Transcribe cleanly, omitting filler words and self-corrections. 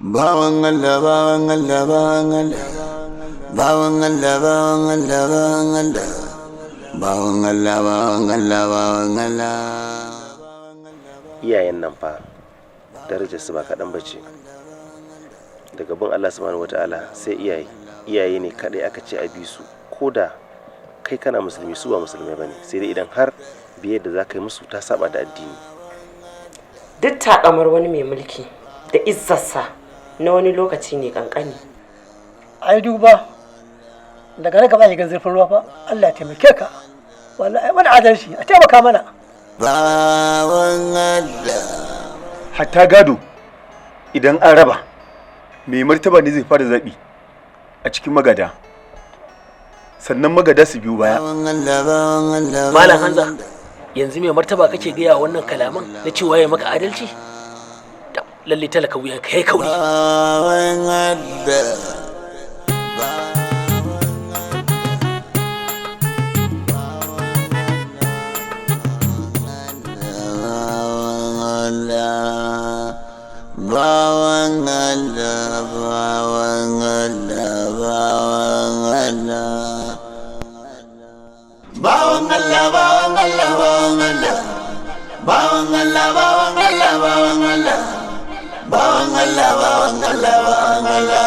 Bawan Allah, bawan Allah, bawan Allah, bawan Allah, bawan Allah, bawan Allah, bawan Allah, bawan Allah, bawan Allah. Iyayen nan fa darajar su ba kaɗan ba ce. Daga bin Allah subhanahu wata'ala sai iyaye. Iyaye ne kaɗai aka ce a bi su, ko da kai kana musulmi, su ba musulmai ba ne, sai dai idan har biyar da za ka yi musu ta saba da addini. Duk takamar wani mai mulki da izzarsa, na wani lokaci ne kankani. Ai duba daga nan gaba shiga zurfin ruwa fa. Allah ya taimake ka. Wallahi wani adalci, a taimaka mana. Bawan Allah. Hatta gado idan an raba, mai martaba ne zai fara zaɓi a cikin magada, sannan magada su biyu baya. Bawan Allah, bawan Allah. Malam Hanza, yanzu mai martaba kake gaya wannan kalaman na cewa ya maka adalci? Lalle talaka wuyan kai kauri. Bawan Allah. Bawan Allah, bawan Allah, bawan Allah. Bawan Allah, bawan Allah, bawan Allah. Bawan Allah, bawan Allah, bawan Allah. Bawan Allah, bawan Allah, bawan Allah.